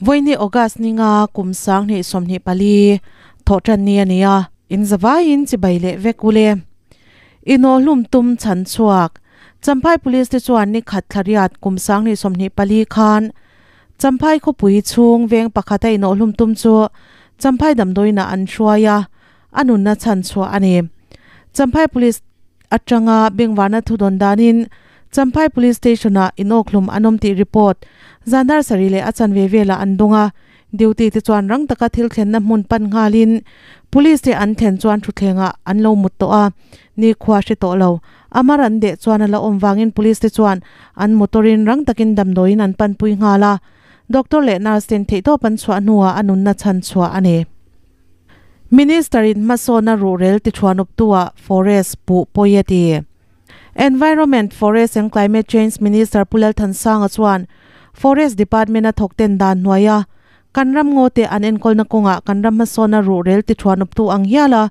Vawiini August ninga kum 2024 thawhtanni a ni a, in zavaiin chibai leh vek ule. Inawhlum tum chhan chhuak Champhai Police te chuan ni khat thla riat kum 2024 khan Champhai khawpui chhung veng pakhata inawhlum tum chu Champhai damdawiinah an hruai a, a nunna chhan chhuah a ni. Champhai Police atanga bengvarna thudawn danin Champhai Police Station-ah inawkhlum an awm tih report zan dar sarih leh a chanve velah an dawng a, duty te chuan rang taka thil thlenna hmun pan nghalin Police te an thlen chuan thutthlengah an lo mut tawh a, nikhua hre tawh lo. Amar an deh chuan a la awm vangin Police te chuan an motor-in rang takin damdawiin an panpui nghal a, doctor leh nurse ten theihtawp an chhuah hnuah a nunna chhan chhuah a ni. Minister in hmasawnna ruhrel tithuanawptu-ah Forest puh pawi a ti. Environment, Forest and Climate Change Minister Pu Lalthansanga chuan Forest Department a thawk ten dan hnuaia kan ram ngaw te an enkawlna kawngah kan ram hmasawnna ruhrel tithuanawptu ang hial a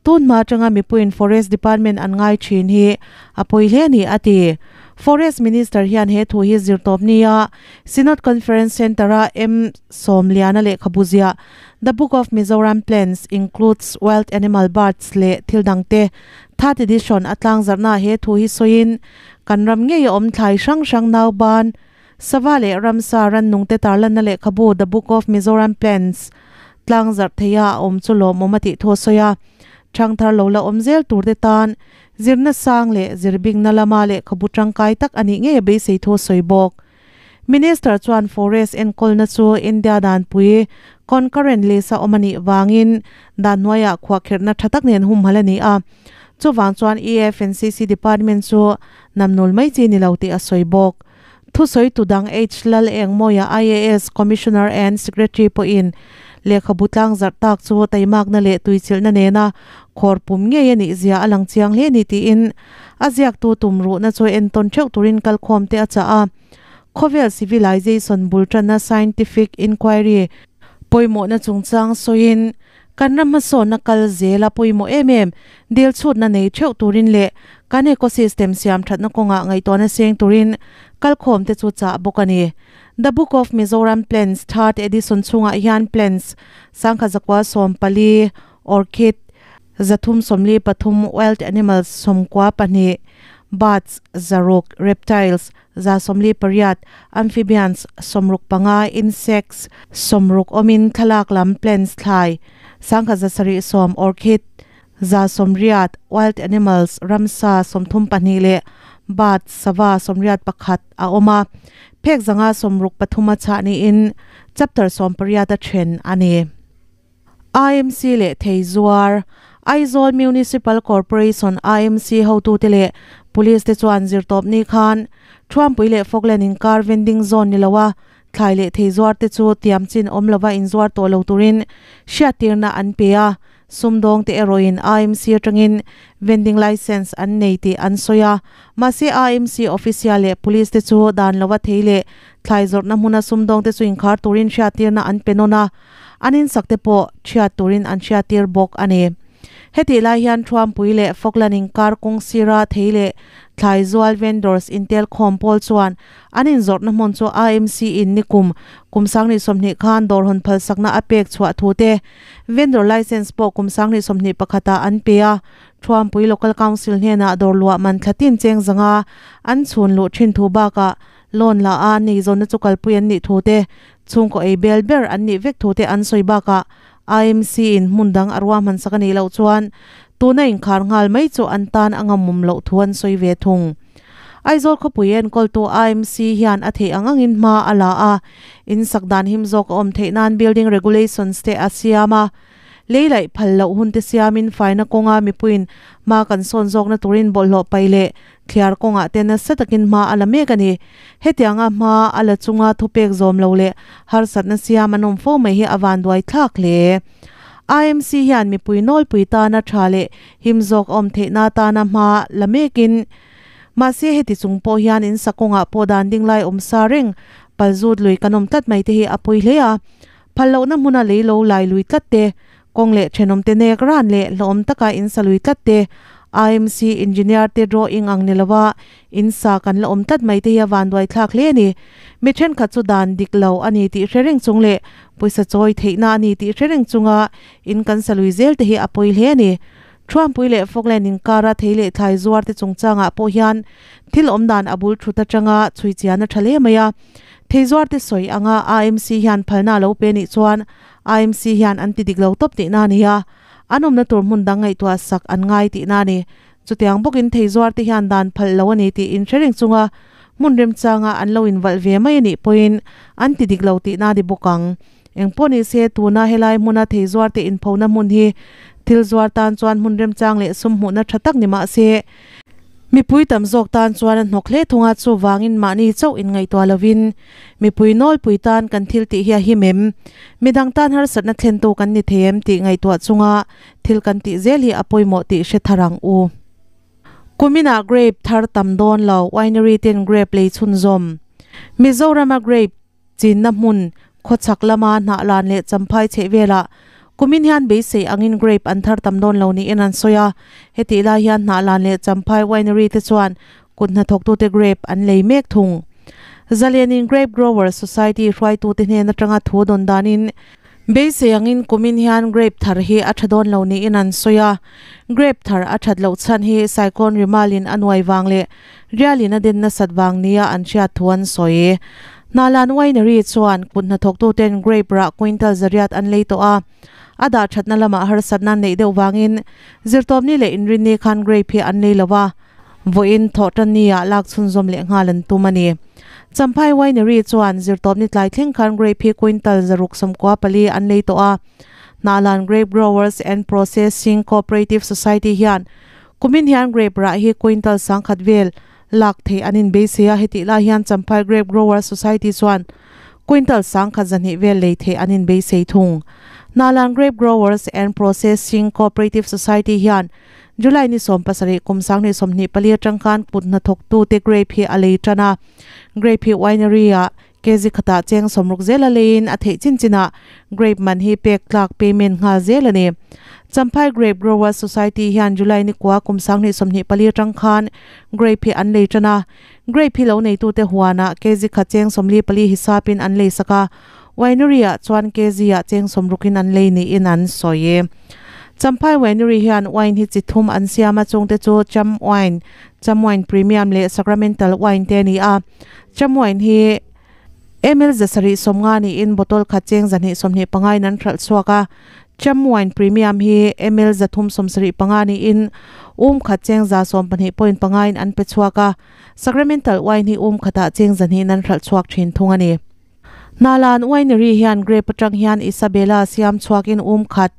tun hma atanga mipuiin Forest Department an ngai thin hi a pawi hle a ni a ti. Forest Minister hian he thu hi zirtawp nia Synod Conference Centre-a M Sawmliana lehkhabu ziah The Book of Mizoram Plants Includes Wild Animal Birds leh thil dangte Third edition a tlangzarhna he thu hi sawiin kan ram ngei a awm thlai hrang hrang nauban, sava leh ramsa rannungte tarlanna lehkhabu The Book of Mizoram Plants tlangzarh theia a awm chu lawmawm a tih thu a sawi a. Thangthar lo la awm zel turte tan zirna sang leh zirbingna lama lehkhabu tangkai tak a nih ngei a beisei thu a sawi bawk. Minister chuan Forest enkawlna chu India danpui concurrent list a awm a nih vangin dan hnuaiah khuahkhirhna tha tak nen humhalh a ni a. Chuvang chuan EFNCC department chu namnul mai chi ni lo tih a sawi bawk. Thusawi tu dang H Lal Engmawia IAS Commissioner and Secretary pawhin lehkhabu tlang zarh tak chu taimakna leh tuichilhna nena khawr pum ngei a nih zia a lang chiang hle a ni tiin a ziaktu tumruhna chu entawn theuh turin kalkhawm te a chah a. Khawvel Civilization bul tanna Scientific Inquiry pawimawhna chungchang sawiin kan ram hmasawnna kal zela pawimawh em em dil chhutna nei theuh turin leh kan ecosystem siam thatna kawngah ngaihtuahna seng turin kalkhawm te chu chah bawk a ni. The Book of Mizoram Plants Third Edition chhungah hian plants sangkhat zakua 14, orchid 343, wild animals 92, birds 600, reptiles 148, amphibians 65, insects 60 awmin thlalak lam plants thlai 1710, orchid 180, wild animals ramsa 32 leh birds sava 81 a awm a, phek 163 a chhah niin chapter 18 a then a ni. IMC leh Theizuar, Aizawl Municipal Corporation, IMC, hotute leh Police te chuan zirtawpni khan Thuampui leh Falkland inkar vending zone ni loa thlai leh theizuar te chu tiam chin awm lova inzuar tawh lo turin hriattirna an pe a, sumdawng te erawhin IMC atangin vending licence an nei tih an sawi a, mahse IMC official leh Police te chu dan lova thei leh thlai zawrhna hmuna sumdawng te chu inkhar turin hriattirna an pe nawn a. An insak te pawh chhiat turin an hriattir bawk a ni. Hetih lai hian Thuampui leh Falkland inkar kawng sira thei leh thlai zual vendors intel khawm pawl chuan an inzawrhna hmun chu AMC in nikum kum 2020 khan dawr hawn phalsakna a pek chhuah thu te, vendor licence pawh kum 2021 ah an pe a, Thuampui Local Council hnenah dawr luah man thla tin cheng zanga an chhun luh thin thu bakah loan la a nei zawnna chu kalpui an nih thu te, Chhungkaw ei bel ber an nih vek thute an sawi bakah IMC in hmun dang a ruahman sak a nih loh chuan tuna inkhar nghal mai chu an tan a ngamawm loh thu an sawi ve thung. Aizawl khawpui enkawltu IMC hian a theih ang angin hma a la a, in sak dan him zawk a awm theih nan building regulations te a siam a. Lei laih phal loh hun te siamin faina kawnga mipuiin hma kan sawn zawkna turin bawlhhlawh paih leh thliar kawngah te nasa takin hma a la mek a ni. Hetianga hma a la chunga thupek zawm lo leh harsatna siam an awm fo mai hi a vanduai thlak hle. IMC hian mipui nawlpui tana tha leh him zawk a awm theihna tana hma la mekin mahse heti chung pawh hian in sa kawngah pawh dan ding lai awm sa reng palzut lui kan awm tlat mai te hi a pawi hle a. Phal lohna hmuna lei lo lai lui tlat te, kawng leh thenawm te nek ran leh hlawhawm taka in sa lui tlat te, IMC engineer te drawing ang ni lova in sa kan la awm tlat mai te hi a vanduai thlak hle a ni. Mi thenkhat chu dan dik lo a ni tih hre reng chung leh pawisa chawi theihna a ni tih hre reng chunga in kan sa lui zel te hi a pawi hle a ni. Thuampui leh Falkland inkara thei leh thlai zuar te chungchangah pawh hian thil awm dan a bul thut atanga chhui chian a tha hle mai a. Thei zuar te sawi anga AMC hian phalna a lo pe nih chuan AMC hian an ti dik lo tawp tihna a ni a, an awmna tur hmun dang ngaihtuah sak an ngai tihna a ni. Chutiang bawkin thei zuar te hian dan phalh lo a ni tih inhre reng chunga hmun remchanga an lo invalh ve mai a nih pawhin an ti dik lo tihna a ni bawk ang. Engpawh ni se, tuna helai hmuna thei zuar te inphona hmun hi thil zuar tan chuan hmun remchang leh sum hmuhna tha tak ni mah se, mipui tam zawk tan chuan a hnawk hle thung a, chuvangin mahni chauh inngaihtuah lovin mipui nawlpui tan kan thil tih hi a him em? Midang tan harsatna thlentu kan ni thei em tih ngaihtuah chunga thil kan tih zel hi a pawimawh tih hre thar ang u. Kuminah grape thar tam dawn lo, winery ten grape lei chhunzawm. Mizorama grape. Chinna hmun, khawchhak lama hnah lan leh champhai chheh velah kumin hian beisei angin grape an thar tam dawn lo niin an sawi a. Hetih lai hian hnah lan leh champhai winery te chuan kut hnathawktute grape an lei mek thung. Zalenin Grape Growers Society hruaitute hnen atanga thu dawn danin beisei angin kumin hian grape thar hi a tha dawn lo niin an sawi a. Grape thar a that loh chhan hi Cyclone Rimalin a nuai vang leh Rialin a den nasat vang nia an hriat thu an sawi. Hnalan Winery chuan kut hnathawktuten grape rah quintal zariat an lei tawh a, a dah thatna lamah harsatna neih deuh vangin zirtawpni leh inrinni khan grape hi an lei lo a, vawiin thawhtanni-ah lak chhunzawm leh nghal an tum a ni. Champhai Winery chuan zirtawpni tlai thleng khan grape hi quintal zaruk 94 an lei tawh a, Hnalan Grape Growers and Processing Cooperative Society hian Kumin hian grape rah hi quintal sangkhat vel lak theih an inbeisei a, hetih lai hian Champhai Grape Growers Society chuan quintal sangkhat zahnih vel lei theih an inbeisei thung. Hnalan Grape Growers and Processing Cooperative Society hian July ni 17 kum 2024 atang khan kut hnathawktute grape hi a lei tan a, grape hi winery-ah Kg khatah cheng sawmruk zela leiin a theih chin chinah grape man hi pek tlak payment nghal zel a ni. Champhai Grape Growers Society hian July ni kua kum 2024 atang khan grape hi an lei tan a. Grape hi lo neitute huanah kg khat cheng 44 hisapin an lei sak a, winery-ah chuan kg-ah cheng sawmrukin an lei niin an sawi. Champhai Winery hian wine hi chi thum an siam a, chungte chu Cham Wine, Cham Wine Premium leh Sacramental Wine te a ni a. Chamuain hi ml 750 niin bottle khat cheng 225 in an hralh chhuak a, Chamuain Premium hi ml 375 niin um khat cheng 112.5 in an pe chhuak a, Sacramental wine hi um khatah cheng 200 in an hralh chhuak thin thung a ni. Hnalan Winery hian grape atang hian Isabella siam chhuakin um khat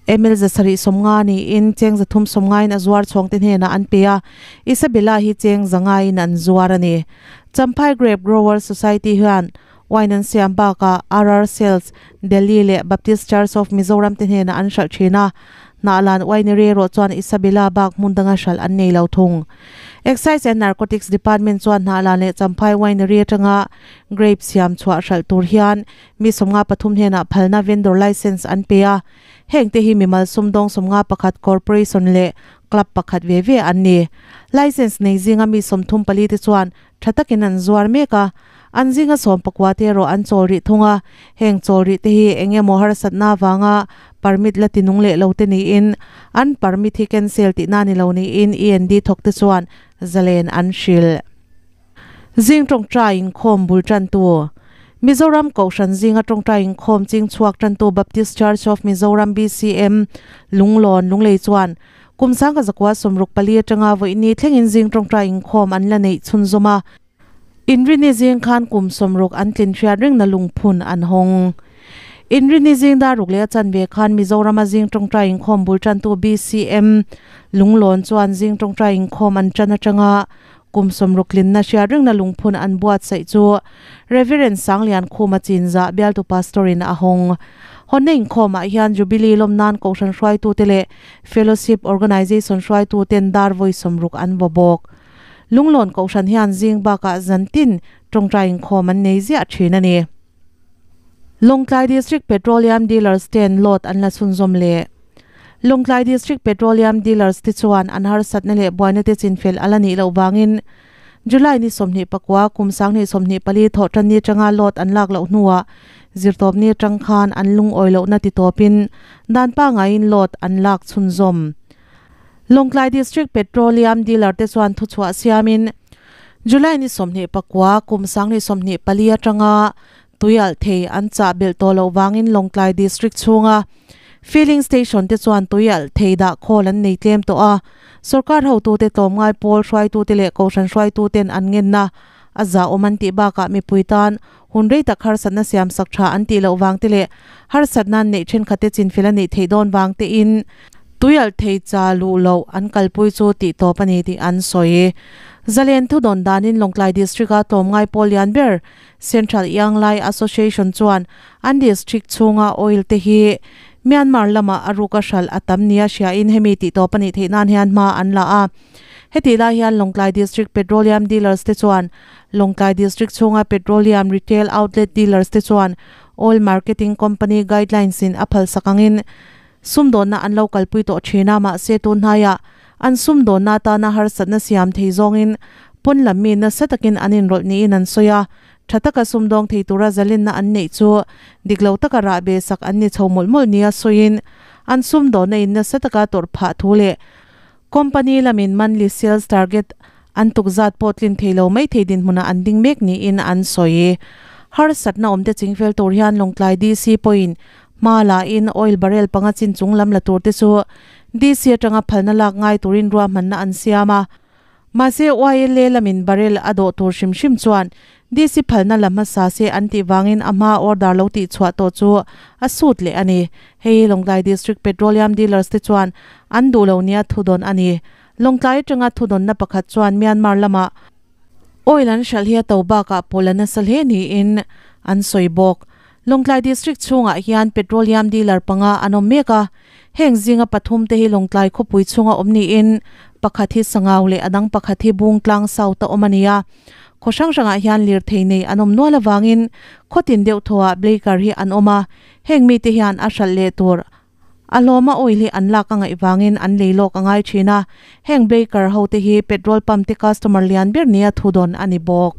ml 750 niin cheng 350 in a zuar chhawngte hnenah an pe a, Isabella hi cheng 500 in an zuar a ni. Champhai Grape Growers Society hian wine an siam bakah RR Sales, Delhi leh Baptist Church of Mizoram te hnenah an hralh thin a, Hnahlan Winery erawh chuan Isabella bak hmun danga hralh an nei lo thung. Excise and Narcotics Department chuan Hnahlan leh Champhai Winery atanga grape siam chhuah hralh tur hian mi 53 hnenah phalna vendor licence an pe a, hengte hi mimal sumdawng 51 corporation leh club pakhat ve ve an ni. Licence nei zinga mi 34 te chuan tha takin an zuar mek a, an zinga 19 te erawh an chawl rih thung a, heng chawl rih te hi eng emaw harsatna avanga permit la tinung leh lo te niin an permit hi cancel tihna ni lo niin END thawk te chuan zalen an hrilh. Zing tawngtai inkhawm bul tantu, Mizoram Kohhran zinga tawngtai inkhawm ching chhuak tantu Baptist Church of Mizoram, BCM, Lunglawn, Lunglei chuan kum 1964 atanga vawiini thlengin zing tawngtai inkhawm an la neih chhunzawm a. Inrini zing khan kum 60 an tlin hriat rengna lungphun an hawng. Inrini zing dar ruk leh a chanve khan Mizorama zing tawngtai inkhawm bul tantu BCM, Lunglawn chuan zing tawngtai inkhawm an tan atanga Kum 60 tlinna hriat rengna lungphun an buatsaih chu Reverend Sanglian Khuma Chinzah bialtu Pastor in a hawng. Hawnna inkhawmah hian Jubilee lawm nan Kohhran hruaitute leh Fellowship Organisation hruaituten dar vawi 60 an vaw bawk. Lunglawn Kohhran hian zing bakah zantin tawngtai inkhawm an nei ziah thin a ni. Lawngtlai District Petroleum Dealers ten load an la chhunzawm leh. Lawngtlai District Petroleum Dealers te chuan an harsatna leh buaina te chinfel a la nih loh vangin July ni 29 kum 2024 thawhtanni atanga load an lak loh hnuah zirtawpni atang khan an lungawi lohna ti tawpin dan pangaiin load an lak chhunzawm. Lawngtlai District Petroleum Dealer te chuan thuchhuah siamin July ni 29 kum 2024 atanga tuialh thei an chah belh tawh loh vangin Lawngtlai District chhunga Filling Station te chuan tuialh thei dah khawl an nei tlem tawh a, sorkar hotute tlawmngai pawl hruaitute leh kohhran hruaituten an ngenna a zahawm an tih bakah mipui tan hun rei tak harsatna siamsak tha an tih loh vang te leh harsatna an neih thenkhatte chinfel a nih theih dawn vang tein tuialh thei cha luh loh an kalpui chu tih tawp a ni tih an sawi. Zalen thudawn danin Lawngtlai District-a tlawmngai pawl lian ber Central Ianglai Association chuan an district chhunga oil te hi Myanmar lamah a ruk a hralh a tam nia hriain hemi tih tawp a nih theih nan hian hma an la a. Hetih lai hian Lawngtlai District Petroleum Dealers te chuan Lawngtlai District chhunga Petroleum Retail Outlet Dealers te chuan Oil Marketing Company Guidelines in a phalsak angin sumdawnna an lo kalpui tawh thin a, mahse tun hnaiah an sumdawnna atana harsatna siam thei zawngin pawn lam mi nasa takin an inrawlh niin an sawi a, tha taka sumdawng thei tura zalenna an neih chu dik lo taka rah be sak an ni chho mawlh mawlh nia sawiin an sumdawnna in nasa taka tawrh phah thu leh company lamin monthly sales target an tuk zat pawh tlin thei lo mai thei dinhmunah an ding mek niin an sawi. Harsatna awmte chingfel tur hian Lawngtlai DC pawhin Hma la in oil barrel panga chin chung lam la tur te chu DC atanga phalna lak ngai turin ruahmanna an siam a. Mahse YLA lamin barrel a dawh tur hrim hrim chuan DC phalna la hmasa se an tih vangin a hma order lo tih chhuah tawh chu a sut leh a ni. Hei Lawngtlai District Petroleum Dealers te chuan an duh lo nia thudawn a ni. Lawngtlai atanga thudawnna pakhat chuan Myanmar lamah oil an hralh hi a to bakah pawl a nasa hle niin an sawi bawk. Lawngtlai District chhungah hian Petroleum dealer panga an awm mek a, heng zinga pathum te hi Lawngtlai khawpui chhunga awm niin pakhat hi Sangau leh a dang pakhat hi Bungtlang South a awm a ni a. Khaw hrang hrangah hian lirthei nei an awm nual avangin khaw tin deuh thawhah Blaker hi an awm a, heng mite hian a hralh leh tur a hlawma oil hi an lak a ngaih vangin an lei lawk a ngai thin a, heng Baker ho te hi petrol pump te customer lian ber nia thudawn a ni bawk.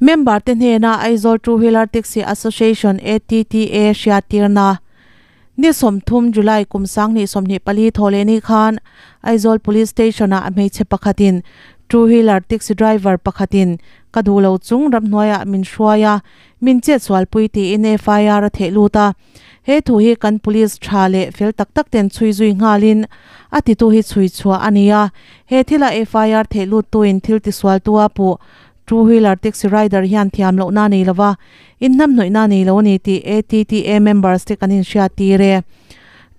Member te hnena Aizawl Two Wheeler Taxi Association, ATTA, hriattirna ni 30 July kum 2024 thawhlehni khan Aizawl Police Station ah hmeichhe pakhatin Two Wheeler Taxi driver pakhatin ka duh lo chung ramhnuaiah min hruai a, min chetsualpui tiin FIR a theh lut a. He thu hi kan police tha leh fel tak tak ten chhui zui nghalin a titu hi chhui chhuah a ni a. He thila FIR theh luttuin thil tisualtu a puh two wheeler taxi rider hian thiam lohna a nei lova, inhnamhnawihna a nei lo a ni tih ATTA members te kan inhriat tir e.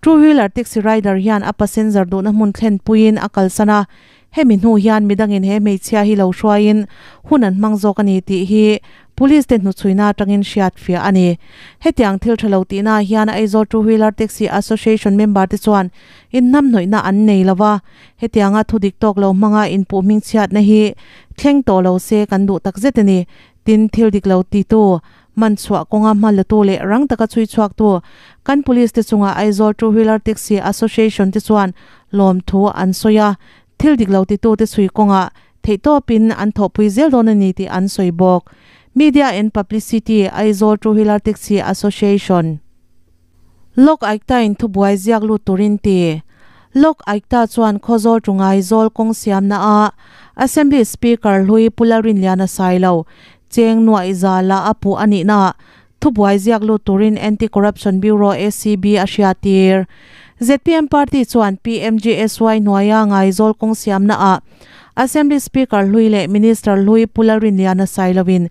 Two wheeler taxi rider hian a passenger duhna hmun thlen puiin a kalsan a, Hemi hnu hian midangin he hmeichhia hi lo hruaiin hun an hmang zawk a ni tih hi Police te hnuchhuina atangin hriat fiah a ni. Hetiang thil tha lo tihna ah hian Aizawl Two Wheeler Taxi Association member te chuan inhnamhnawihna an nei lo va, hetianga thu dik tawk lo hmanga inpuh hmingchhiatna hi thleng tawh lo se kan duh takzet a ni. Tin, thil dik lo titu, man chhuah kawnga hma latu leh rang taka chhui chhuaktu kan Police te chungah Aizawl Two Wheeler Taxi Association te chuan lawmthu an sawi a, thil dik lo titute chhui kawngah theihtawpin an thawhpui zel dawn a ni tih an sawi bawk. Media and Publicity, Aizawl Two Wheeler Taxi Association. Lok Aikta-in thubuai ziak lut turin ti. Lok Aikta chuan Khawzawl to Ngaizawl kawng siamna a Assembly Speaker hlui Pu Lalrinliana Sailo cheng nuaih za la a puh a nihna thubuai ziak lut turin Anti-Corruption Bureau, ACB, a hriattir. Zpm party chuan PMGSY hnuaia Ngaizawl kawng siamna ah Assembly Speaker hlui leh Minister hlui Pu Lalrinliana Sailoin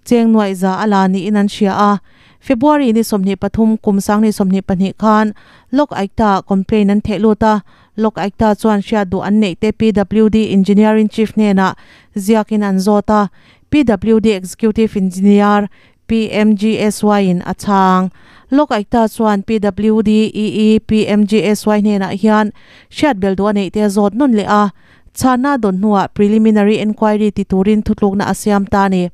cheng nuaih za a la niin an hria a. February ni 23 kum 2022 khan Lok Aikta-ah complaint an theh lut a, Lok Aikta chuan hriat duh an neih te PWD Engineer-in-Chief hnenah ziakin an zawt a, PWD Executive Engineer PMGSY-in a chhang. Lok Aikta chuan PWD EE PMGSY hnenah hian hriat bel duh a neih te a zawt nawn leh a, chhanna dawn hnuah preliminary enquiry ti turin thutlukna a siam ta a ni.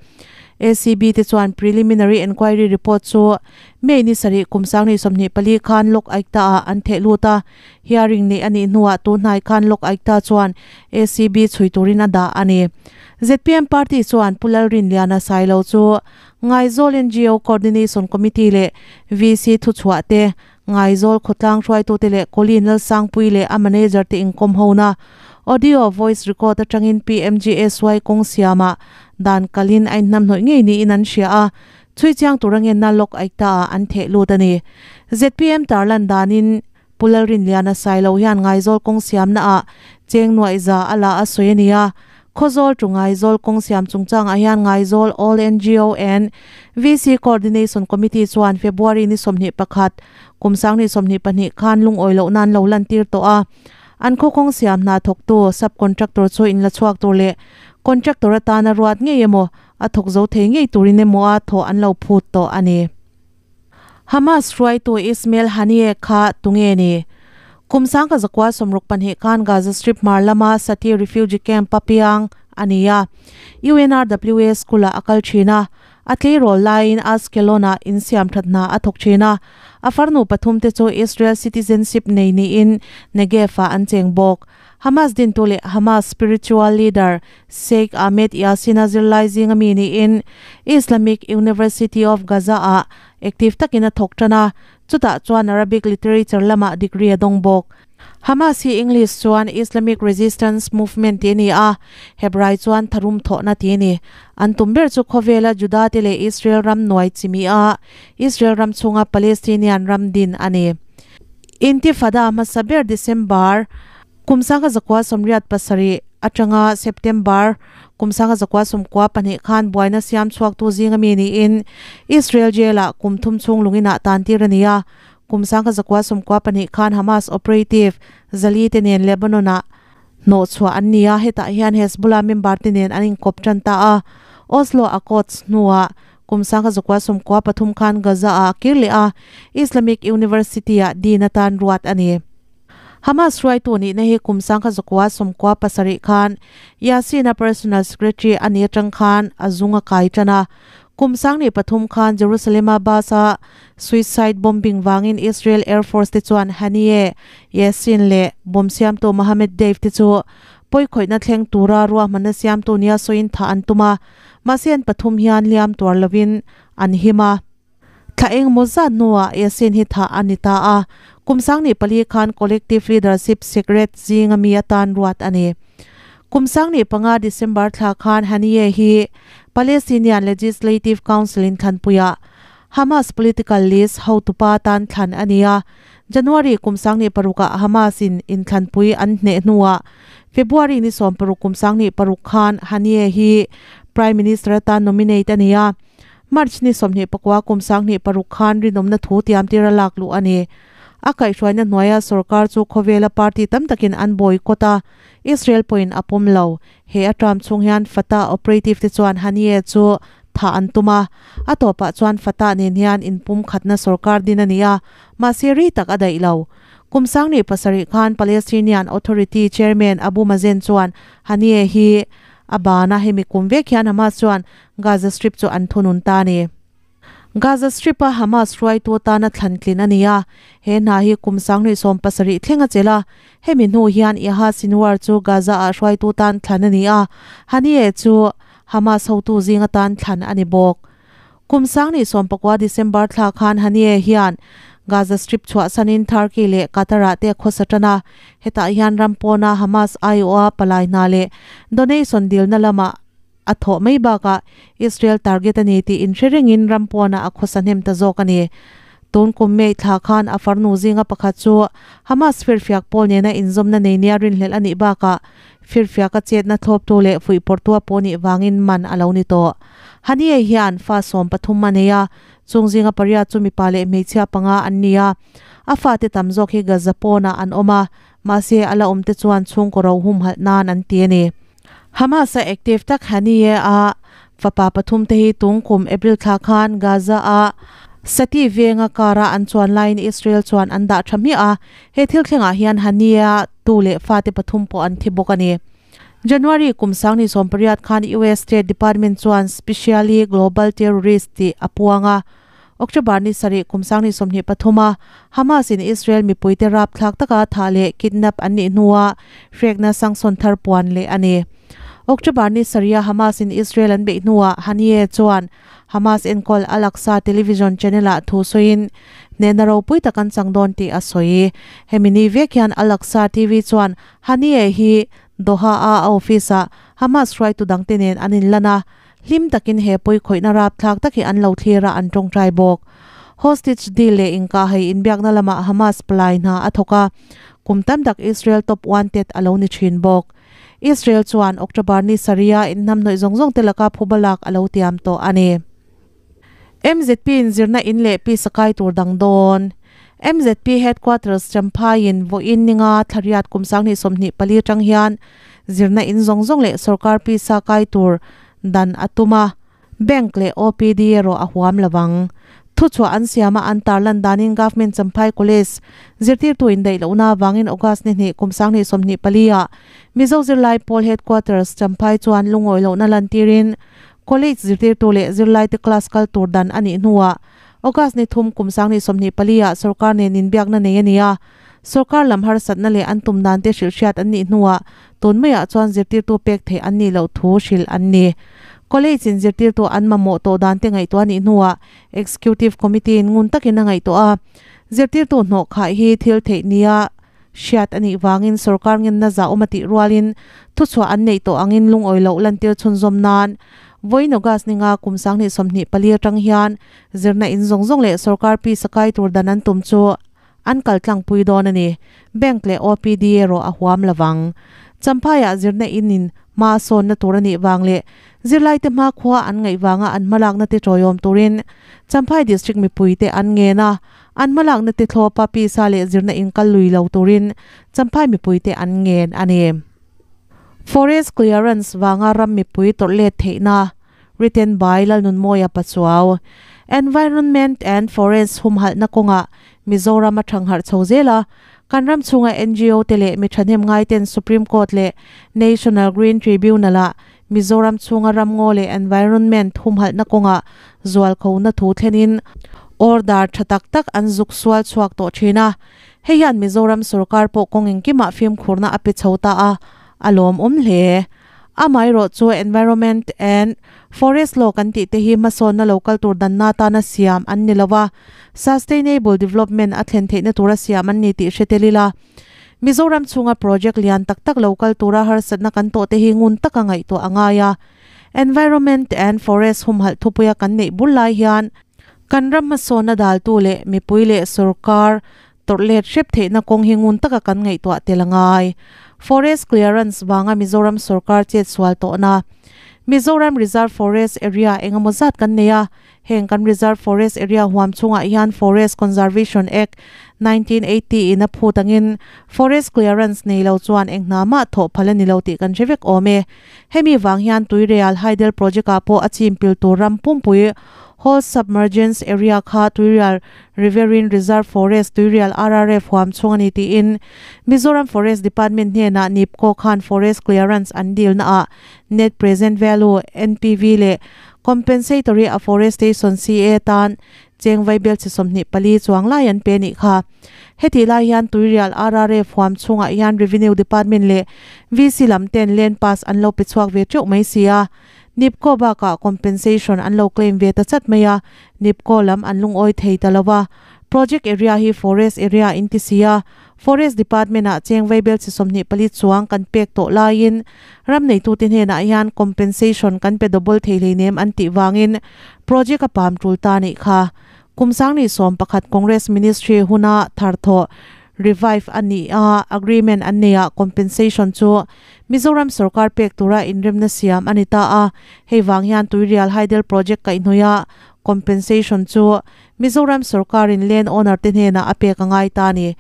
ACB te chuan preliminary enquiry report chu May ni sarih kum sanghnih 24 khan Lok Aayukta ah an theh lut a, hearing neih a nih hnuah tunhnai khan Lok Aayukta chuan ACB chhui turin a dah a ni. Zpm party chuan Pu Lalrinliana Sailo chu Ngaizawl ngo Coordination Committee leh VC thuchhuah te, Ngaizawl khawtlang hruaitute leh Colleen Lalsangpui leh a manager te inkawm hona audio voice record atangin PMGSY kawng siamah dan kalin a inhnamhnawih ngei niin an hria a, chhui chiang tur angenna Lok Aayukta ah an theh lut a ni. Zpm tarlan danin Pu Lalrinliana Sailo hian Ngaizawl kawng siamna ah cheng nuaih za a la a sawi a ni a, Khawzawl to Ngaizawl kawng siam chungchangah hian Ngaizawl All ngo and VC Coordination Committee chuan February ni 21, kum 2022 khan lungawi loh nan lo lantir tawh a. An khaw kawng siam hna thawktu sub-contractor chu inla chhuak tur leh contractor atana ruat ngei emaw a thawk zo thei ngei turin emaw a thawh an lo phut tawh a ni. Hamas hruaitu Ismail Haniyeh kha tunge ni? Kum 1962 khan Gaza Strip hmar lama Sati Refugee Camp a piang a ni a. UNRWA school-ah a kal thin a, a tleirawl laiin Ashkelon-ah insiamthat hna a thawk thin a. A farnu pathum te chu Israel citizenship nei niin Negev-ah an cheng bawk. Hamas dintu leh Hamas spiritual leader Sheikh Ahmed Yassin-a zirlai zinga mi niin Islamic University of Gaza-ah active takin a thawk tan a, chutah chuan Arabic literature lamah degree a dawng bawk. Hamas hi English chuan Islamic Resistance Movement tih a ni a, Hebrai chuan tharum thawhna tih a ni. An tum ber chu khawvela Juda te leh Israel ram nuai chimi a, Israel ram chhunga Palestinian ram din a ni. Intifada hmasa ber December 1987 atanga September 1992 khan buaina siam chhuaktu zinga mi niin Israel jail-ah kum thum chhung lunginah tan tir a ni a. Kum 1992 khan Hamas operative Zali te nen Lebanon-ah hnawh chhuah an ni a, hetah hian Hezbollah member te nen an inkawp tan ta a. Oslo Accords hnuah Kum 1993 khan Gaza-ah a kir leh a, Islamic University-ah dean atan ruat a ni. Hamas hruaitu nihna hi kum 1997 khan Yassin-a personal secretary a nih atang khan a zung a kai tan a. Kum 2003 khan Jerusalem-a bus-a suicide bombing vangin Israel Air Force te chuan Haniyeh, Yassin leh bomb siamtu Mohammed Deif te chu pawikhawihna thleng tura ruahmanna siamtu nia sawiin thah an tum a. Mahse an pathum hian hliam tuar lovin an him a. Thla engemaw zat hnuah Yasin hi thah a ni ta a, kum 24 khan Collective Leadership Secret zinga mi atan ruat a ni. Kum 2005 December thla khan Haniyeh hi Palestinian Legislative Council in thlanpuiah Hamas political list hotupa atan thlan a ni a, January kum 2006 ah Hamas in inthlanpui an hneh hnuah February ni 16 kum 2006 khan Haniyeh hi Prime Minister atan nominate a ni a, March ni 29 kum 2006 khan rinawmna thu tiamtir a lak luh a ni. A kaihhruaina hnuaia sorkar chu khawvela party tam takin an boycott a, Israel pawhin a pawm lo. He a term chhung hian Fatah operative te chuan Haniyeh chu thah an tum a, a tawpah chuan Fatah nen hian inpumkhatna sorkar din a ni a, mahse ri tak a daih lo. Kum 2007 khan Palestinian Authority chairman Abu Mazen chuan Haniyeh hi a ban a, hemi kum vek hian Hamas chuan Gaza Strip chu an thunun ta a ni. Gaza Strip-a Hamas hruaitu atana thlan tlin a ni a, he hna hi kum 2017 thleng a chelh a, hemi hnu hian Yahya Sinwar chu Gaza-ah hruaitu tan thlan a ni a, Haniyeh chu Hamas hotu zing atan thlan a ni bawk. Kum 2019 December thla khan Haniyeh hian Gaza Strip chhuahsanin Turkey leh Qatar-ah te a khawsa tan a, hetah hian ram pawna Hamas aiawha palai hna leh donation dilna lamah a thawh mai bakah Israel target a ni tih inhre rengin ram pawnah a khawsa hnem ta zawk a ni. Tun kum May thla khan a farnu zinga pakhat chu Hamas firfiak pawl nena inzawmna nei nia rinhlelh a nih bakah firfiaka chetna thlawptu leh fuihpawrtua pawh nih vangin man a lo ni tawh. Haniyeh hian fa 13 a nei a, chung zinga pariat chu mipa leh hmeichhia panga an ni a. A fate tam zawk hi Gaza pawnah an awm a, mahse a la awmte chuan chhungkaw ro humhalh nan an ti a ni. Hamas-a active tak Haniyeh a fapa pathum te hi tung kum April thla khan Gaza-a Sati venga kara an chuan laiin Israel chuan an dah tha hmiah a, he thil thlengah hian Haniyeh-a tu leh fate pathum pawh an thi bawk a ni. January kum 2018 khan US State Department chuan Specially Global Terrorist tih a puang a. October ni sarih kum 2023 a Hamas in Israel mipuite rapthlak taka thah leh kidnap an nih hnua hrekna sanction thar puan leh a ni. October ni sarih a Hamas in Israel an beih hnuah Haniyeh chuan Hamas enkawl Al-Aqsa television channel ah thu sawiin hnehna ropui tak an chang dawn tih a sawi. Hemi ni vek hian Al-Aqsa TV chuan Haniyeh hi Doha a a office ah Hamas hruaitu dangte nen an inlan a, hlim takin he pawikhawihna rapthlak tak hi an lo thlir a an tawngtai bawk. Hostage deal leh inkahhei inbiakna lamah Hamas palai hna a thawk a, kum tam tak Israel top wanted a lo ni thin bawk. Israel chuan October ni sarih-a inhnamhnawih zawng zawng te laka phuba lak a lo tiam tawh a ni. MZP in zirna in leh pisa kai tur dang dawn. MZP Headquarters Champhaiin vawiin ninga thlariat kum 2024 atang hian zirna in zawng zawng leh sorkar pisa kai tur dan a tum a, Bank leh OPD erawh a huam lo ang. Thuchhuah an siama an tarlan danin Government Champhai College zirtirtu indaih lohna avangin August ni hnih kum 2024 ah Mizo Zirlai Pawl Headquarters Champhai chuan lungawi lohna lantirin College zirtirtu leh zirlaite class kal tur dan a nih hnuah August ni thum kum 2024 ah sorkar nen inbiakna nei a ni a. Sorkar lam harsatna leh an tum dan te hrilh hriat an nih hnuah tun maiah chuan zirtirtu pek theih an nih loh thu hrilh an ni. College in zirtirtu an mamawh tawh dan te ngaihtuah a nih hnuah Executive Committee in ngun takin a ngaihtuah a. Zirtirtu hnawh khah hi thil theih nia hriat a nih vangin sorkar ngenna zah awm a tih rualin thuchhuah an neih tawh angin lungawi loh lantir chhunzawm nan vawiin August ninga kum 2024 atang hian zirna in zawng zawng leh sorkar pisa kai tur dan an tum chu an kal tlangpui dawn a ni. Bank leh OPD erawh a huam lovang. Champhaiah zirna in in hma sawnna tur a nih vang leh zirlaite hmakhua an ngaih vanga an hmalakna te tawiawm turin Champhai District mipuite an ngen a, an hmalakna te thlawpa pisa leh zirna in kal lui lo turin Champhai mipuite an ngen a ni. Forest clearance vanga ram mipui tawrh let theihna Written by Lalnunmawia Pachuau. Environment and Forest humhalhna kawngah Mizoram a thangharh chho zel a, kan ram chhunga ngo te leh mi thahnem ngaiten Supreme Court leh National Green Tribunal-ah Mizoram chhunga ramngaw leh environment humhalhna kawngah zualkhona thu thlenin order tha tak tak an zuk sual chhuak tawh thin a. Hei hian Mizoram sorkar pawh kawng engkimah fimkhurna a pe chho ta a, a lawmawm hle. Amaherawh chu Environment and Forest Law kan tih te hi hmasawnna lo kal tur danna atana siam an ni lo a, Sustainable Development a thlen theihna tura siam an ni tih hre tel ila. Mizoram chhunga project lian tak tak lo kal tura harsatna kan tawh te hi ngun taka ngaihtuah a ngai a. Environment and Forest humhalh thupuia kan neih bul lai hian kan ram hmasawnna daltu leh mipui leh sorkar Tawrh let hrep theihna kawng hi ngun taka kan ngaihtuah tel a ngai. Forest clearance vanga Mizoram sorkar chet sual tawhna. Mizoram Reserve Forest Area engemaw zat kan nei a, heng kan Reserve Forest Area huam chhungah hian Forest Conservation Act, 1980 in a phut angin Forest clearance nei lo chuan eng hna mah thawh phal a ni lo tih kan hre vek awm e. Hemi vang hian Tuirial Hydel Project ah pawh a chim pil tur ram pumpui Whole Submergence Area kha Tuirial Riverine Reserve Forest Tuirial RRF huam chhung a ni tiin Mizoram Forest Department hnenah NEEPCO khan Forest Clearance an dilna ah Net Present Value, NPV, leh Compensatory Afforestation, CA, tan cheng vaibel chi 24 chuang lai an pe nih kha. Hetih lai hian Tuirial RRF huam chhungah hian Revenue Department leh VC lam ten Land Pass an lo pe chhuak ve teuh mai si a. NEEPCO bakah compensation an lo claim ve ta chat mai a, NEEPCO lam an lungawi thei ta lo a. Project area hi forest area in ti si a, Forest Department ah cheng vaibel chi 24 chuang kan pek tawh laiin ram neitute hnenah hian compensation kan pe double thei hleinem an tih vangin project a pam tul ta nih kha. Kum 2011 Congress Ministry huna tharthawh revive a ni a, agreement an nei ah compensation chu Mizoram sorkar pek tura inremna siam a ni ta a, hei vang hian Tuirial Hydel Project kaihhnawih compensation chu Mizoram sorkarin land owner te hnenah a pek a ngai ta a ni.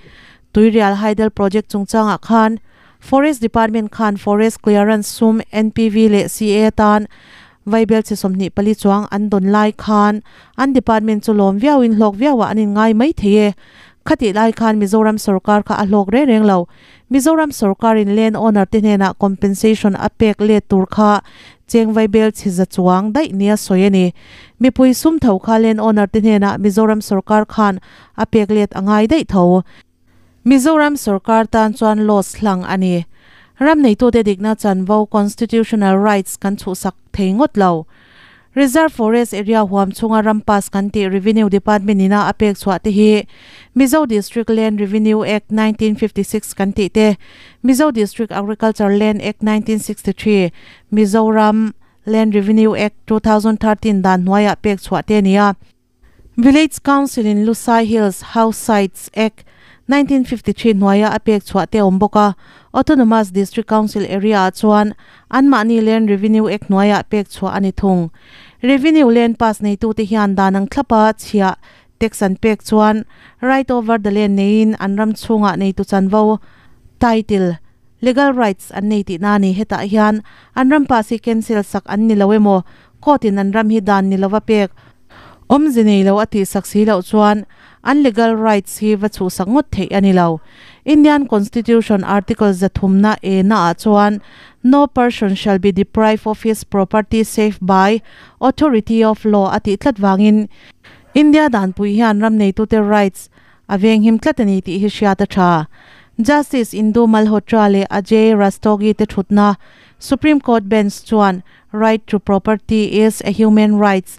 Tuirial Hydel Project chungchangah khan Forest Department khan Forest Clearance sum NPV leh CA tan vaibel chi 24 chuang an dawn lai khan an department chu lawm viauin hlawk viauah an inngai mai thei e. Khatih lai khan Mizoram sorkar kha a hlawk reng reng lo. Mizoram sorkarin land owner te hnenah compensation a pek let tur kha cheng vaibel chhi za chuang daih nia sawi a ni. Mipui sum tho kha land owner te hnenah Mizoram sorkar khan a pek let a ngai daih tho. Mizoram sorkar tan chuan loss hlang a ni. Ram neitute dikna chanvo, constitutional rights, kan chhuhsak thei ngawt lo. Reserve Forest Area huam chhunga ram pass kan tih Revenue Department ina a pek chhuah te hi Mizo District Land Revenue Act 1956 kan tih te, Mizo District Agriculture Land Act 1963, Mizoram Land Revenue Act 2013 dan hnuaiah pek chhuah te a ni a. Village Council in Lusai Hills House Sites Act, 1953 hnuaia a pek chhuah te a awm bawk a, Autonomous District Council area ah chuan anmahni Land Revenue Act hnuaiah pek chhuah a ni thung. Revenue Land Pass neitute hian dan ang thlapa chhiah tax an pek chuan right over the land neiin an ram chhungah neitu chanvo, title, legal rights an nei tihna a ni. Hetah hian an ram pass hi cancel sak an ni lo emaw, court in an ram hi dan ni lova pek Awmze nei lo a tihsak si loh chuan an legal rights hi va chhuhsak ngawt theih a ni lo. Indian Constitution Article zathumna e naah chuan No person shall be deprived of his property save by authority of law a tih tlat vangin India danpui hian ram neitute rights a venghim tlat a ni tih hi hriat a tha. Justice Indu Malhotra leh Ajay Rastogi te thutna Supreme Court bench chuan Right to property is a human rights.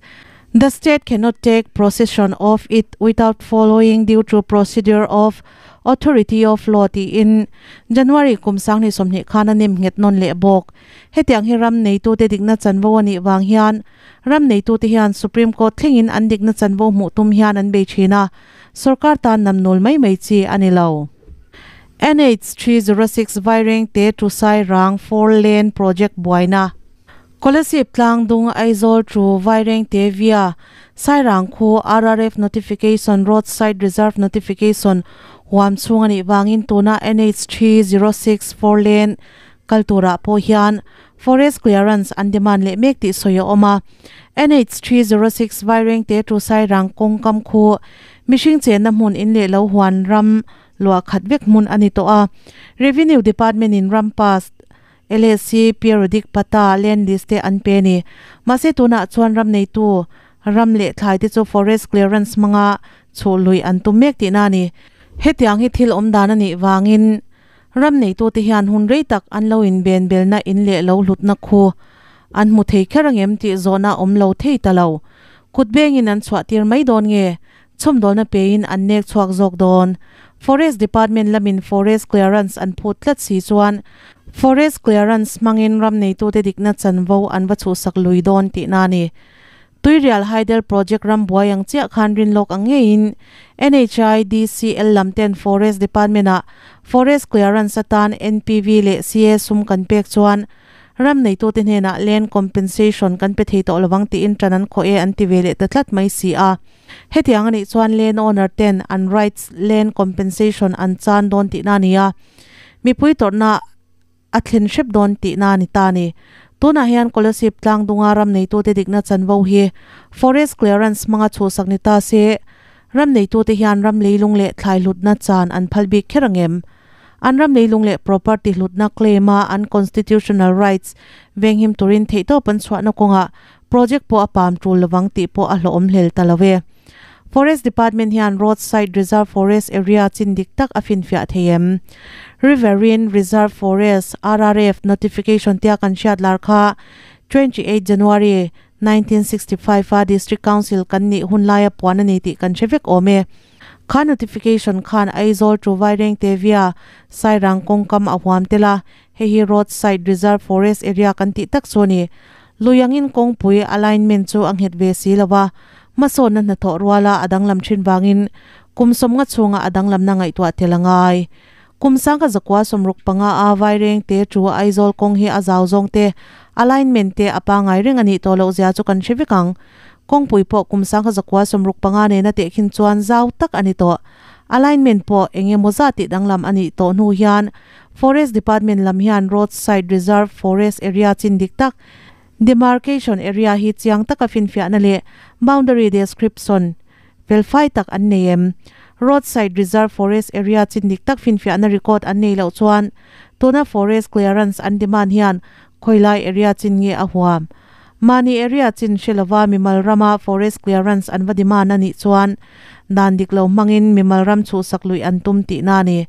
The state cannot take possession of it without following due to procedure of authority of law tiin January kum sanghnih sawmhnih khan a nem nghet nawn leh bawk. Hetiang hi ram neitute dikna chanvo a nih vang hian ram neitute hian Supreme Court thlengin an dikna chanvo hmuh tum hian an bei thin a, sorkar tan namnul mai mai chi a ni lo. NH 306 Vairengte to Sairang four lane project buaina. Kolasib Tlangdung Aizawl to Vairengte via Sairang khu RRF notification Road Side Reserve notification huam chhung a nih vangin tuna NH 306 four lane kal turah pawh hian forest clearance an demand leh mek tih sawi a awm a. NH 306 Vairengte to Sairang kawngkam khu mihring chenna hmun in leh lo huan ram luah khat vek hmun a ni tawh a. Revenue Department in ram pass, LSC, Periodic Patta, Land List te an pe a ni. Mahse tunah chuan ram neitu ram leh thlai te chu Forest Clearance hmanga chhuh lui an tum mek tihna a ni. Hetiang hi thil awm dan a nih vangin ram neitu te hian hun rei tak an lo inben belna in leh lo hlutna khu an hmu thei kher angem tih zawhna awm lo thei ta lo. Kut bengin an chhuah tir mai dawn nge? Chhawmdawlna pein an nek chhuak zawk dawn. Forest Department lamin Forest Clearance an phut tlat si chuan Forest Clearance hmangin ram neitute dikna chanvo an va chhuhsak lui dawn tihna a ni. Tuirial Hydel Project ram buai ang chiah khan rinlawk ang ngeiin NHI DCL lam ten Forest Department-ah Forest Clearance atan NPV leh CA sum kan pek chuan Ram neitute hnenah land compensation kan pe thei tawh lovang tiin ṭan an khawh e an ti ve leh ta tlat mai si a. Hetiang a nih chuan land owner ten an rights land compensation an chan dawn tihna a ni a, mipui tawrhna a thlen hrep dawn tihna a ni ta a ni. Tunah hian Kolasib tlangdunga ram neitute dikna chanvo hi forest clearance hmanga chhuhsak ni ta se, ram neitute hian ram leilung leh thlai hlutna chan an phal bik kher ang em? An ram leilung leh property hlutna claim a an constitutional rights venghim turin theihtawp an chhuahna kawngah project pawh a pam tul lovang tih pawh a hlawhawm hlel ta lo e. Forest Department hian road side reserve forest area chin dik tak a finfiah thei em? Riverine Reserve Forest, RRF, notification tia kan hriat lar kha 28 January, 1965 a District Council kan nih hun laia puan a ni tih kan hre vek awm e. Kha notification khan Aizawl to Vairengte via Sairang kawngkam a huam tel a, hei hi road side reserve forest area kan tih tak chu a ni. Lui angin kawngpui alignment chu a nghet ve si lo a, hmasawnna hnathawh ruala a danglam thin vangin kum sawmnga chhunga a danglamna ngaihtuah tel a ngai. Kum sangka zakua 65 a Vairengte to Aizawl kawng hi a zau zawng te, alignment te a pangai reng a nih tawh loh zia chu kan hre vek ang. Kawngpui pawh kum 1965 nena tehkhin chuan zau tak a ni tawh. Alignment pawh eng emaw zat tih danglam a nih tawh hnu hian Forest Department lam hian Road Side Reserve Forest Area chin dik tak, Demarcation Area hi chiang taka finfiahna leh Boundary Description felfai tak an nei em? Roadside Reserve Forest area chin dik tak finfiahna record an nei loh chuan tuna forest clearance an demand hian khawilai area chin nge a huam? Mahni area chin hre lova mimal rama forest clearance an va demand a nih chuan dan dik lo hmangin mimal ram chhuhsak luih an tum tihna a ni.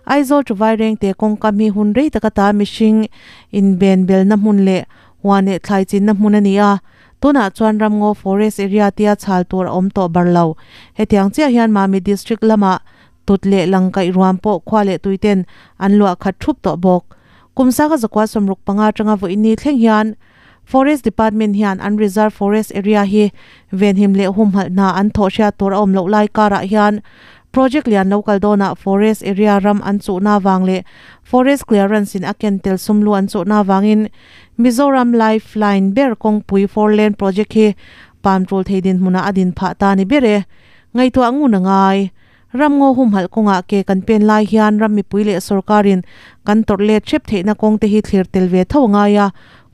Aizawl chu Vairengte kawngka mi hun rei taka ta mihring inben belna hmun leh huan leh thlai chinna hmun a ni a, tunah chuan ramngaw forest area tia chhal tur a awm tawh bar lo. Hetiang chiah hian Mami District lamah tut leh langkaih ruam pawh khua leh tuiten an luah khat thup tawh bawk. Kum sanga zakua 65 atanga vawiini thleng hian Forest Department hian an Reserve Forest Area hi venhim leh humhalh hna an thawh hriat tur a awm loh lai karah hian Project lian lo kal dawnah Forest Area ram an chuhna avang leh Forest Clearance in a ken tel sum lu an chuhna avangin Mizoram Life Line ber kawngpui Four Lane Project hi pam tul thei dinhmunah a din phah ta ni ber e. Ngaihtuah ngun a ngai. Ramngaw humhalh kawngah ke kan pen lai hian ram mipui leh sorkarin kan tawrh let hrep theihna kawng te hi thlir tel ve tho a ngai a,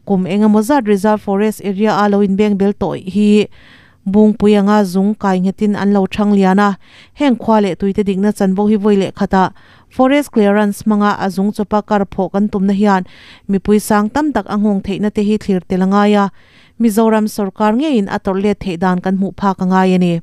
kum engemaw zat Reserve Forest Area a lo inbeng bel tawh hi Bungpui anga zung kai nghetin an lo thang lian a, heng khua leh tuite dikna chanvo hi vawi leh khatah Forest Clearance hmanga a zung chawpa kar phawh kan tumna hian mipui sang tam tak a nghawng theihna te hi thlir tel a ngai a, Mizoram sorkar ngeiin a tawrh let theih dan kan hmuh phak a ngai a ni.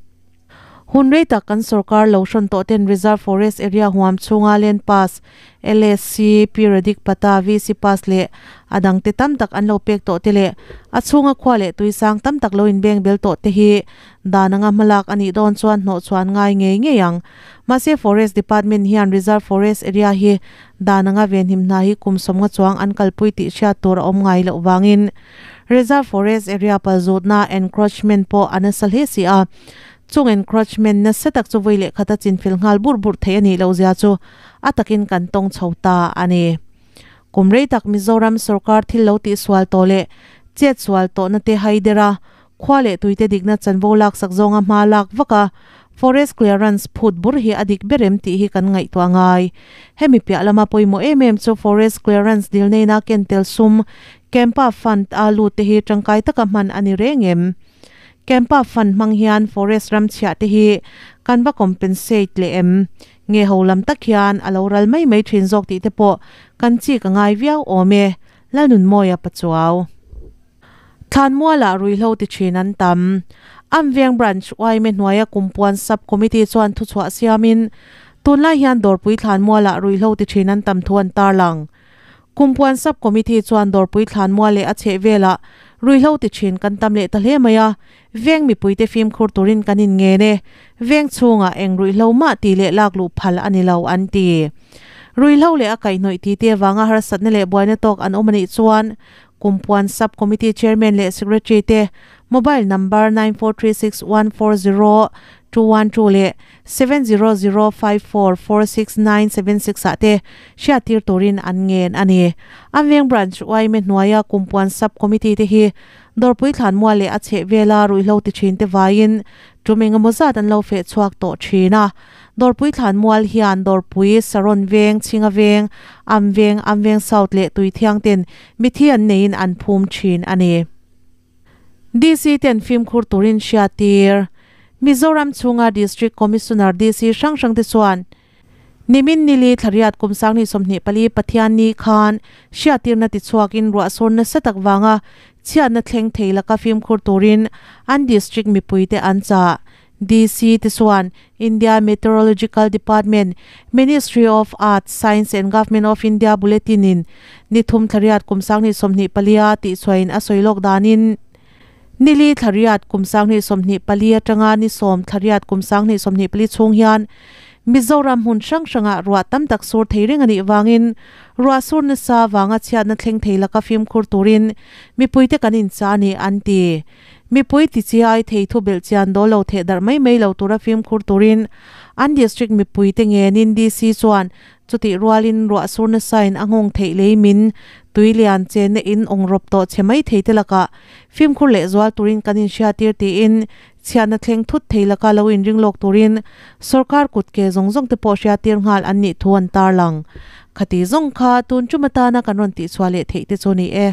Hun rei tak kan sorkar lo hrawn tawh ten Reserve Forest Area huam chhunga Land Pass, LSC, Periodic Patta, VC Pass leh a dangte tam tak an lo pek tawh te leh a chhunga khua leh tui sang tam tak lo inbeng bel tawh te hi dan anga hmalak a nih dawn chuan hnawh chhuan ngai ngei ngei ang. Mahse Forest Department hian Reserve Forest Area hi dan anga venhim hna hi kum 50 chuang an kalpui tih hriat tur a awm ngai loh vangin Reserve Forest Area palzutna, encroachment, pawh a nasa hle si a. Chung encroachment nasa tak chu vawi leh khata chinfel nghal burh burh theih a nih loh zia chu a takin kan tawng chho ta a ni. Kum rei tak Mizoram sorkar thil lo tihsual tawh leh chetsual tawhna te haider a, khua leh tuite dikna chanvo laksak zawnga hma lak vak a, forest clearance phut bur hi a dik ber em tih hi kan ngaihtuah ngai. Hemi piah lama pawimawh em em chu forest clearance dil neina ken tel sum Campa Fund a lut te hi tangkai taka hman a ni reng em? Campa Fund hmang hian forest ram chhiah te hi kan va compensate leh em? Nge ho lam tak hian a lo ral mai mai thin zawk tih te pawh kan chik a ngai viau awm e, Lalnunmawia Pachuau. Thlanmualah ruihhlo ti thin an tam. Amveng Branch yma hnuaia Kumpuan Sub Committee chuan thuchhuah siamin, tunlai hian Dawrpui Thlanmualah ruihhlo ti thin an tam thu an tarlang. Kumpuan Sub Committee chuan Dawrpui Thlanmual leh a chhehvelah ruihhlo ti thin kan tam leh ta hle mai a, veng mipuite fimkhur turin kan inngen e, veng chhungah eng ruihhlo mah tih leh lak luh phal a ni lo an ti. Ruihhlo leh a kaihhnawih tite avanga harsatna leh buaina tawk an awm a nih chuan Kumpuan Sub Committee Chairman leh Secretary te mobile number 9436140212 leh 7005446976 ah te hriattir turin an ngen a ni. Amveng Branch yma hnuaia Kumpuan Sub Committee te hi Dawrpui Thlanmual leh a chhehvela ruihhlo ti thin te vaiin tum engemaw zat an lo feh chhuak tawh thin a. Dawrpui Thlanmual hian Dawrpui, Saron Veng, Chhinga Veng, Am Veng, Am Veng South leh Tuithiang ten mithi an neiin an phum thin a ni. DC ten fimkhur turin hriattir. Mizoram chhunga District Commissioner, DC, hrang hrang te chuan nimin nili thlariat kum 2024 Pathianni khan hriattirna tichhuakin ruahsur nasa tak vanga chhiatna thleng thei laka fimkhur turin an district mipuite an chah. DC te chuan India Meteorological Department, Ministry of Earth Science and Government of India Bulletin in ni thum thlariat kum 2024 a tihchhuahin a sawi lawk danin nili thlariat kum 2024 atanga ni 10 thlariat kum 2024 chhung hian Mizoram hmun hrang hrangah ruah tam tak sur thei reng a nih vangin ruah sur nasa vanga chhiatna thleng thei laka fimkhur turin mipuite kan inchah a ni an ti. Mipui tichiai thei thu belh chian dawl lo theh darh mai mai lo tura fimkhur turin an district mipuite ngenin DC chuan chutih rualin ruah sur nasain a nghawng theih lei min tui lian chenna in awng rawp tawh chhe mai thei te lakah fimkhur leh zual turin kan inhriatir tiin chhiatna thleng thut thei laka lo inring lawk turin sorkar kut ke zawng zawng te pawh hriatir nghal an nih thu an tarlang. Khati zawng kha tun tum atana kan rawn tihchhuah leh theih te chu ni e.